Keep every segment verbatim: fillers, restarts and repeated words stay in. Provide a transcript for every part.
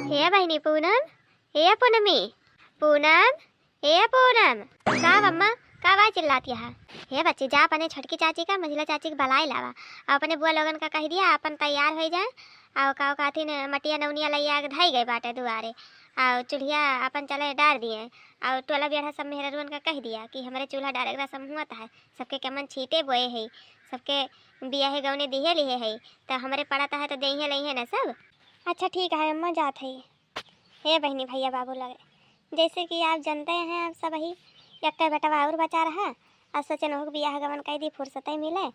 हे बहिनी पूनम, हे पूनमी, पूनम, हे पूनम, का बम्मा, का बा चिल्लात हया? हे बच्ची, जा अपने छोटकी चाची का, मझिला चाची के बलाए लावा, अउ अपने बुआ लोगन का कहि दिया, अपन तैयार होइ जाए, अउ का कहथिन, मटिया नौनिया लइया के धइ गए बाटे दुआरे, अउ चुल्हिया अपन चले डार दिए, अउ टोला बेढ़ा सब मेहररुअन का कहि दिया कि हमरे चूल्हा डारे के रसम हुअत है, सबके केमन छींटे बोए है, सबके बियाहे गौने दिहे लिहे है, त हमरे पड़त है त देइहे लइहे न सब। अच्छा ठीक है अम्मा, जात है। हे बहिनी भइया बाबू लगे, जैसे कि आप जनते हैं, आप सबही एक्के बेटवा अउर बचा रहा, अउ सोचेन ओहू के बियाह गवन कइ दी, फुर्सतइ मिले,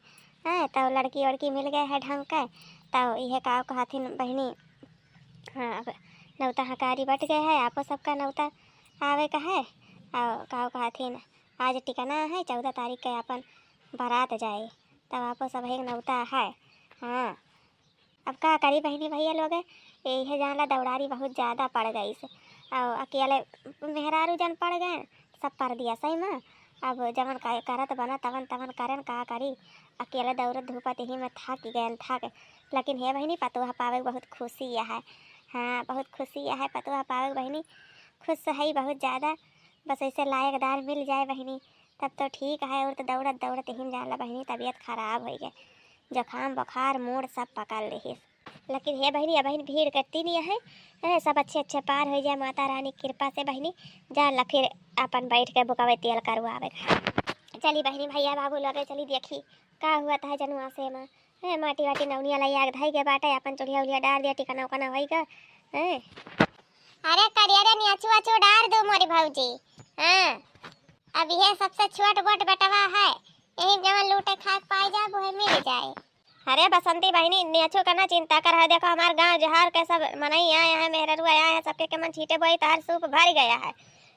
हैं, तउ लड़की वड़की मिल गए है ढंग के, तउ इहे का कहथिन बहिनी, हाँ, अब नौता हकारी बट गए है, आपो सबका नौता आवे का है, अउ का कहथिन, आज टिकना है, चौदह तारीख के अपन बारात जाए, तब आपो सबही के नौता है। हाँ, अब का करी बहिनी भइया लोग, इहे जान ला दौड़ारी बहुत ज्यादा पड़ गइस, अउ अकेले मेहरारू जन पड़ गए, सब परदेसइ मा। अब जवन क-, करत बनत तवन तवन करेन, का करी, अकेले दौड़त धूपत यही मा थक गएन, थक। लेकिन हे बहिनी, पतोह पावे के बहुत खुशी है। हाँ, बहुत खुशी है पतोह पावे के बहिनी, खुश है बहुत ज्यादा। बस ऐसे लायकदार मिल जाए बहिनी, तब तो ठीक है, अउर तो दौड़त दौड़त यही जान ला बहिनी तबियत खराब होइ गए, जुकाम बुखार मूड़ सब पकड़ लेहिस। लेकिन हे बहिनी, अबहिन भीड़ कट्टी नहीं है, हैं, सब अच्छे अच्छे पार होइ जाए माता रानी की कृपा से बहिनी। जान ला फिर अपन बैठ के बुकवे तेल करवावे। चली बहिनी, भइया बाबू लगे चली, देखी का हुअत है जनुआसे मा। हैं, माटी वाटी नौनिया लइया के धइ के बाटे, अपन चुल्हिया उल्हिया डार दिया, टिकना उकना होइ गा। हैं। अरे करिया रे, नियाचू आचू डार दू मोरी भौजी। हाँ, अब इहे सबसे छोट बोट बेटवा है, यही जवन लूटे खाए के पाए जाए, उहे मिल जाए। अरे बसंती बहिनी, नियाचू का ना चिंता कर है, देखो हमार गाँव जहार के सब मनई आए हैं, मेहररुआ आए हैं, सबके केमन छींटे बोई, तहार सूप भर गया है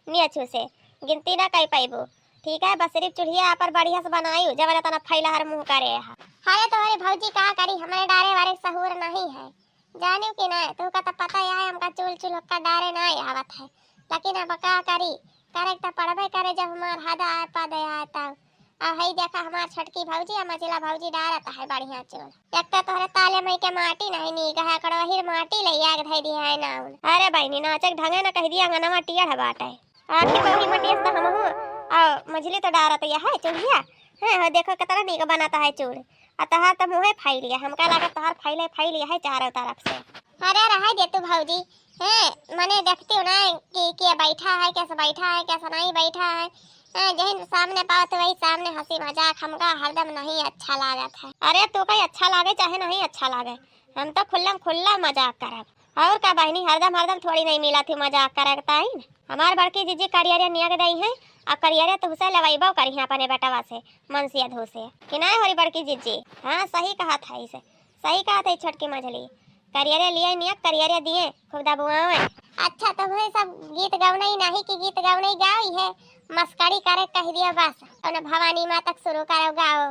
नियाचू से, गिनती ना कइ पइबू। ठीक है, बस सिर्फ चुल्हिया पर बढ़िया से बनायू, जवन तना फैला हर मुँह करे है। अरे तोहरे भौजी का करी, हमरे डारे वारे सहूर नहीं है, जानियो कि ना, तोहका त पता है हमका चूल चुल्हका डारे ना आवत है, लेकिन अब का करी, करे त पड़बे करे, जब हमार हद आए पद आए तब। आ हई देखा हमार छोटकी भौजी आ मझिला भौजी डारत है बढ़िया चूल। एक तो तोहरे ताले मई के माटी नहीं नीक है, कड़वहिर माटी लइया के धइ दिया है नाउन। अरे बहिनी, नाचक ढंगे न कहि दिया, अंगनवा टेढ़ बाटे। आखिर बहू ही मटियस त हमहू, आ, मझली तो डारत यह है चूल्हिया। हैं, हो देखो कितना नीक बनाता है चूल। आ तहार त मुँहे फैल गया, हमका लागत तहार फैले फैल गया है चारों तरफ से। अरे रहे दे तू भौजी, हैं, मने देखती हूँ ना कि के बैठा है, कैसे बैठा है, कैसे नहीं बैठा है। हैं, जहिन सामने पावत वही सामने हंसी मजाक, हमका हरदम नहीं अच्छा लागत है। अरे तू कहीं अच्छा लागे चाहे नहीं अच्छा लागे, हम तो खुल्लम खुल्ला मजाक करब। और का बहिनी, हरदम हरदम थोड़ी नहीं मिला थी मजाक करे के ताईं। हमार बड़की जिज्जी करियरे नियक दई है, आ करियरे तुहसे लवैबो करी है अपने बेटवा से, मनसिया धू से। कि नहीं होरी बड़की जिज्जी? हाँ, सही कहत है इसे, सही कहत है छोटकी मझली। करियरे लिए नियक, करियरे दिए, खूब दबुआवे। अच्छा, तुम्हें सब गीत गवनई नहीं कि गीत गवनई गाई है, मस्करी करे कह दिया बस। उन्हें भवानी माँ तक शुरू करो, गाओ।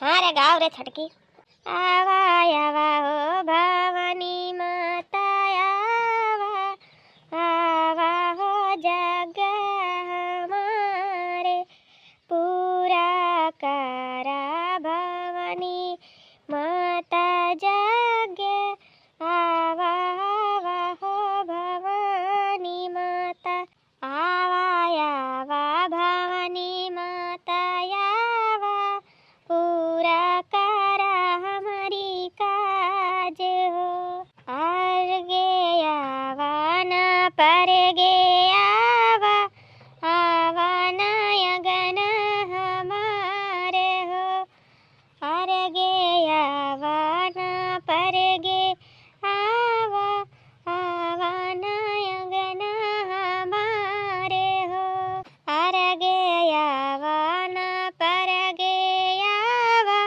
हाँ रे, गाओ रे छोटकी। आवा, आवा हो भवानी माता आवा, आवा हो जग हमारे पूरा करा भवानी माता जग। आवा, आवा हो भवानी माता। आवा, आवा भवानी माता आवा, पूरा करा हमरी काज हो। अर्घे आवा ना परघे आवा, आवा ना अगन हमारे हो। अर्घे आवा ना परघे आवा, आवा ना अगन हमारे हो। अर्घे आवा ना परघे आवा,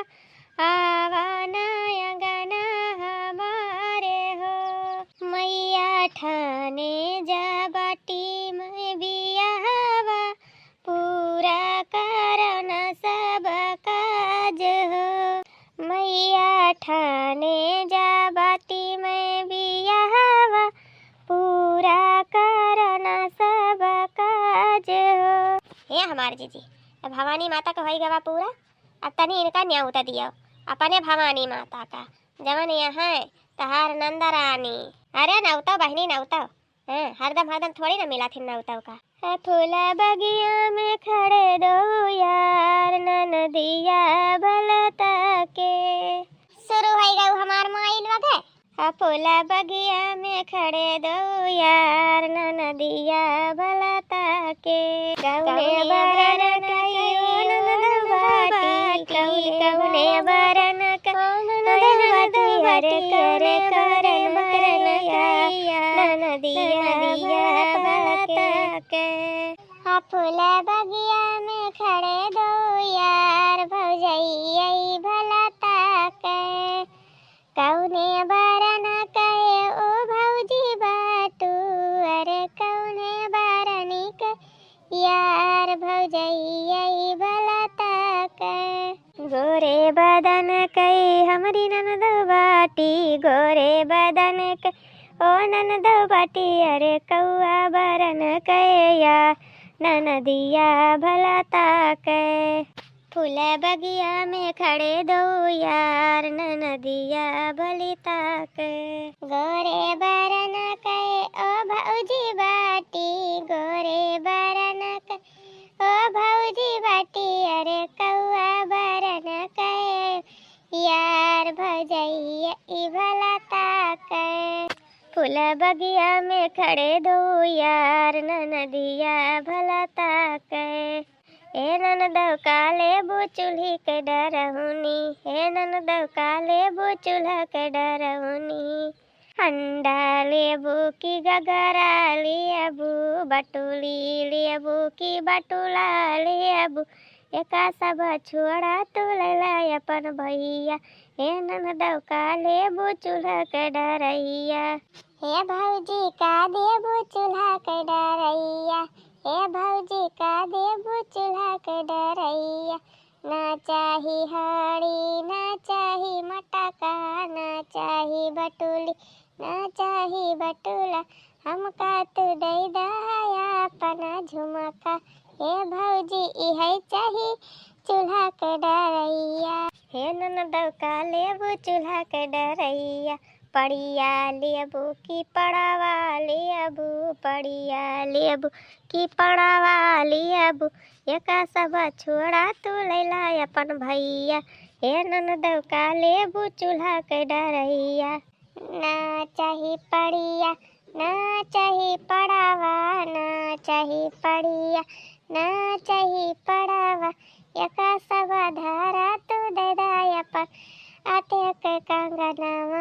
आवा ना अगन हमारे हो। मैया ठाने जा बाटी में बियाहवा, पूरा करन सब काज हो। मैया ठाने जा बाटी में बियाहवा, पूरा करन सब काज हो। हे हमार जिज्जी, अब भवानी माता का होई गवा पूरा, अब तनी इनका न्योता दियो, अपने भवानी माता का। जवन यहाँ है तहार नंद रानी, अरे नौतौ बहिनी नौतौ, हाँ, हरदम हरदम थोड़ी ना मिला थी नौतौ का। है फूला बगिया में खड़े दो यार, ननदिया भलता के। शुरू होइ गऊ हमार माइल वगे। है फूला बगिया में खड़े दो यार, ननदिया भलता के। कौने बरन कई ओ ननद बाटी, कौने बरन कई ओ ननद बाटी, अरे कौने बरन कई ननदिया भलता के। हा फूला बगिया में खड़े दो यार, भौजैया भलता के। कौने बरन कहे ओ भौजी बाटू, अरे कौने बरन कहे यार, भौजैया भलता के। गोरे बदन कई हमरी ननद बाटी, गोरे बदन कई ओ ननद बाटी, अरे कौआ बरन कहे यार, ननदिया भलता के। फूल बगिया में खड़े दो यार, ननदिया भलता के। गोरे बरन कहे ओ भौजी बाटी, गोरे बरन कहे ओ भौजी बाटी, अरे कौआ बरन कहे यार, भौजैया भलता के। फूल बगिया में खड़े दो यार, ननदिया भलता के। ए ननदौ का लेबू चूल्ही के डरहुनी, ए ननदौ का लेबू चूल्हा के डरहुनी। अंडा लेबू की गगरा लेबू, बटुली लेबू की बटुला लेबू, एका सब छोड़ा तू लैला अपन भैया। ए ननदौ का लेबू चूल्हा के डरैया, हे भौजी का देबू चूल्हा के डरैया, हे भौजी का देबू चूल्हा के डरैया। ना चाही हड़ी, ना चाही मटका, ना चाही बटुली, ना चाही बटुला, हमका तू दे दया अपना झुमका। हे भौजी इहै चाही चूल्हा के डरैया। हे ननदौ का लेबू चूल्हा के डरैया, पड़िया लेबू की पड़ावा लेबू, पड़िया लेबू की पड़ावा लेबू, एका सब छोड़ा तू लैला अपन भैया। हे ननदौ का लेबू चूल्हा के डरैया। ना चाही पड़िया, ना चाही पड़ावा, ना चाही पड़िया, ना चाही पड़ावा, एका सब धारा तू दे दा अपन आते के कंगनवा।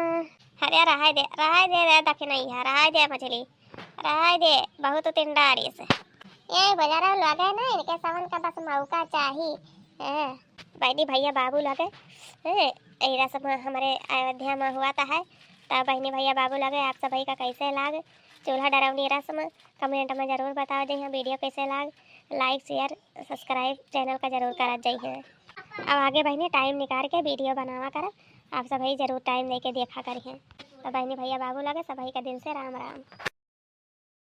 अरे रहाय दे, रहाय दे रे दखिनैया, रहाय दे मछली, रहाय दे, बहुत तिंडारी से। ये बजारा लगे ना, इनके सावन का बस मौका चाही। हैं, बहनी भैया बाबू लगे, हैं, ई रस्म हमारे अयोध्या में हुआ था है। तो बहनी भैया बाबू लगे, आप सभी का कैसे लाग चूल्हा डरौनी रस्म, comment में जरूर बताओ जी। हाँ, video कैसे लाग, like, share, subscribe channel का जरूर करा जाइए। अब आगे बहनी time निकाल के video बनावा करब, आप सभी जरूर time दे के देखा करिए। तो बहनी भैया बाबू लगे सभी का दिल से राम राम।